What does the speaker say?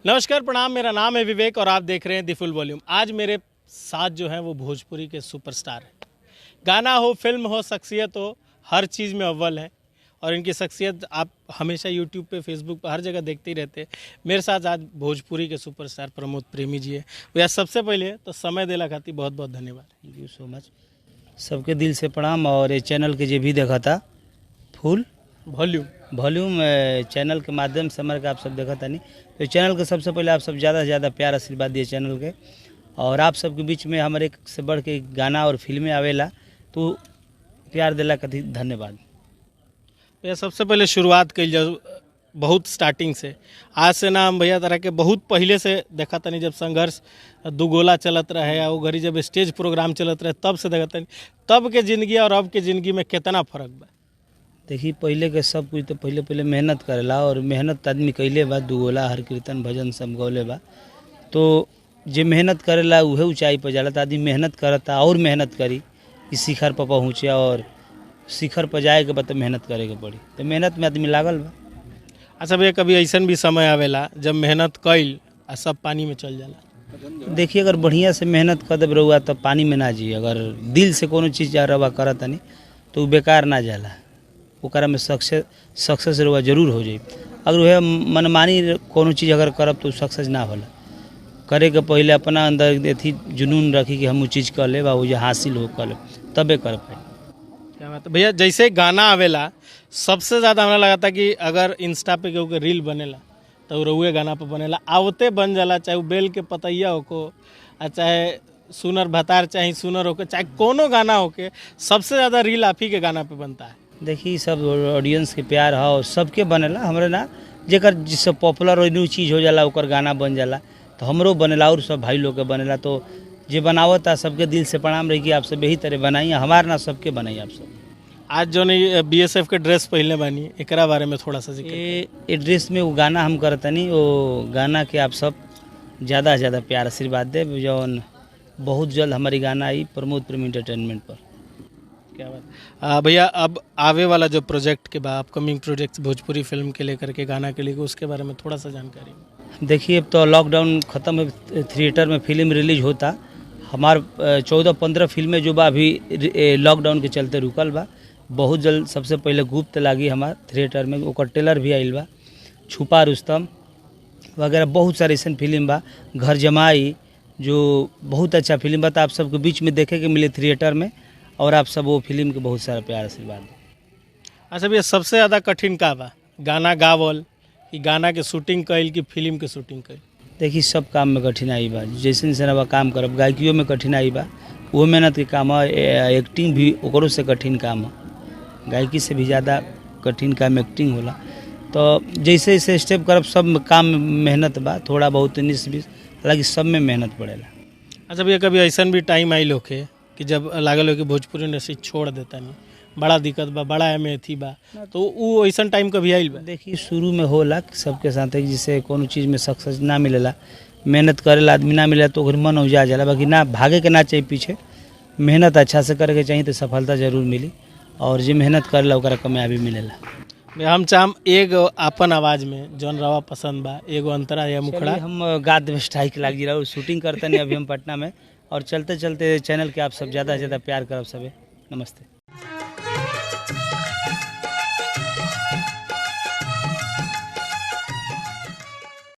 नमस्कार, प्रणाम। मेरा नाम है विवेक और आप देख रहे हैं दी फुल वॉल्यूम। आज मेरे साथ जो हैं वो भोजपुरी के सुपरस्टार हैं। गाना हो, फिल्म हो, शख्सियत हो, हर चीज़ में अव्वल हैं और इनकी शख्सियत आप हमेशा यूट्यूब पे, फेसबुक पे, हर जगह देखते ही रहते हैं। मेरे साथ आज भोजपुरी के सुपरस्टार प्रमोद प्रेमी जी हैं। भैया, सबसे पहले तो समय देला खातिर बहुत बहुत धन्यवाद। Thank you so much. सबके दिल से प्रणाम और ये चैनल के जे भी देखा था फुल वॉल्यूम वॉल्यूम चैनल के माध्यम से हमारे के आप सब देखा तानी, तो चैनल के सबसे पहले आप सब ज़्यादा से ज़्यादा प्यार आशीर्वाद दिए चैनल के और आप सबके बीच में हमारे एक से बढ़ के गाना और फिल्में आवेला, तो प्यार दिला खातिर धन्यवाद। भैया, सबसे पहले शुरुआत कइल जाओ बहुत स्टार्टिंग से। आज से ना हम भैया तरह के बहुत पहले से देखा तनी, जब संघर्ष दुगोला चलत रहे या वो घड़ी जब स्टेज प्रोग्राम चलत रहे, तब से देखा तनी। तब के ज़िंदगी और अब के ज़िंदगी में कितना फ़र्क बा? देखी, पहले के सब कुछ तो पहले पहले मेहनत करेला और मेहनत आदमी कैले बा, दुगोला, हर कीर्तन, भजन सब गौले बा, तो जे मेहनत करेला उहे ऊंचाई पर जाला। तो आदमी मेहनत करता और मेहनत करी इस शिखर पर पहुँचे और शिखर पर जाए के बाद तो मेहनत करे के पड़ी, तो मेहनत में आदमी लागल बा। अच्छा भैया, कभी ऐसा भी समय आवेला जब मेहनत कइल आ सब पानी में चल जाला? देखिए, अगर बढ़िया से मेहनत कर देब रउआ तो पानी में ना जी। अगर दिल से कोनो चीज़ रउआ करत तनी तो उ बेकार ना जाला, ओकरा में सक्सेस सक्सेस रउआ जरूर हो जाई। अगर वह मनमानी कोनो चीज़ अगर करब तो सक्सेस ना होला। करे के पहले अपना अंदर अथी जुनून रखी कि हम उ चीज़ कर लेब आ उ जे हासिल हो कर लेब, तबे कर पाई। क्या बात है भैया। जैसे गाना आवेला, सबसे ज़्यादा हमरा लगता कि अगर इंस्टा पे केहू के रील बनेला तो उ रउए गाना पे बनेला, आवते बन जाला, चाहे उ बेल के पतैया होको आ चाहे सुनर भतार चाहे सुनर होके, चाहे कोनो गाना होके, सबसे ज़्यादा रील आप ही के गाना पे बनता है। देखी, सब ऑडियंस के प्यार है और सबके बनेला। हमरे ना जेकर जिससे पॉपुलर हो चीज़ हो जाला ओकर गाना बन जाला, तो हमरो बनेला और सब भाई लोग के बनेला। तो जे बनावता सबके दिल से प्रणाम रही कि आप सब यही तरह बनाई, हमार ना सबके बनाई आप सब। आज जो नहीं बीएसएफ के ड्रेस पहनले बानी, एकरा बारे में थोड़ा सा जिक्र। ये ड्रेस में वो गाना हम करतनी, वो गाना के आप सब ज़्यादा से ज़्यादा प्यार आशीर्वाद दे, जौन बहुत जल्द हमारी गाना आई प्रमोद प्रेम इंटरटेनमेंट पर। क्या बात भैया, अब आवे वाला जो प्रोजेक्ट के बा, अपकमिंग प्रोजेक्ट भोजपुरी फिल्म के लेकर के, गाना के लेकर, उसके बारे में थोड़ा सा जानकारी। देखिए, अब तो लॉकडाउन ख़त्म है, थिएटर में फिल्म रिलीज होता। हमार 14-15 फिल्में जो बा अभी लॉकडाउन के चलते रुकल बा। बहुत जल्द सबसे पहले गुप्त लागी हमार थिएटर में, ओकर ट्रेलर भी आइल बा, छुपा रुस्तम वगैरह बहुत सारे ऐसा फिल्म बा, घर जमाई जो बहुत अच्छा फिल्म बा, तो आप सबके बीच में देखे के मिले थिएटर में और आप सब वो फिल्म के बहुत सारा प्यार आशीर्वाद। अच्छा भैया, सबसे ज़्यादा कठिन का बा, गाना गावल कि गाना के शूटिंग कइल कि फिल्म के शूटिंग कइल? देखी, सब काम में कठिनाई बा। जैसे जैसे रउआ काम करब, गायकियों में कठिनाई बा, वो मेहनत के काम है, एक्टिंग भी ओकरो से कठिन काम है, गायकी से भी ज़्यादा कठिन काम एक्टिंग होला। तो जैसे जैसे स्टेप करब सब काम में मेहनत बा, थोड़ा बहुत 19-20, हालांकि सब में मेहनत पड़ेला। अच्छा भैया, कभी ऐसा भी टाइम आइल होखे कि जब लागल हो कि भोजपुरी इंडस्ट्री छोड़ देता नहीं, बड़ा दिक्कत बा, बड़ा एमे अथी बा, तो उ ऐसा टाइम कभी आइल बा? देखिए, शुरू में होला सबके साथ, जिसे कोनो चीज़ में सक्सेस ना मिलेला, मेहनत करेला आदमी ना मिलेला तो ओकर मन उजा जाला। बाकी ना भागे के ना चाहिए पीछे, मेहनत अच्छा से करे के चाहिए तो सफलता जरूर मिली और जे मेहनत करेला ओकरा कामयाबी मिलेला। भैया, हम चाहम एगो अपन आवाज़ में जौन रवा पसंद बा, एगो अंतरा या मुखड़ा। चलिए, हम गा देब, स्ट्राइक लाग रहा, शूटिंग करते नहीं अभी हम पटना में और चलते चलते चैनल के आप सब ज़्यादा से ज़्यादा प्यार करब सबे। नमस्ते।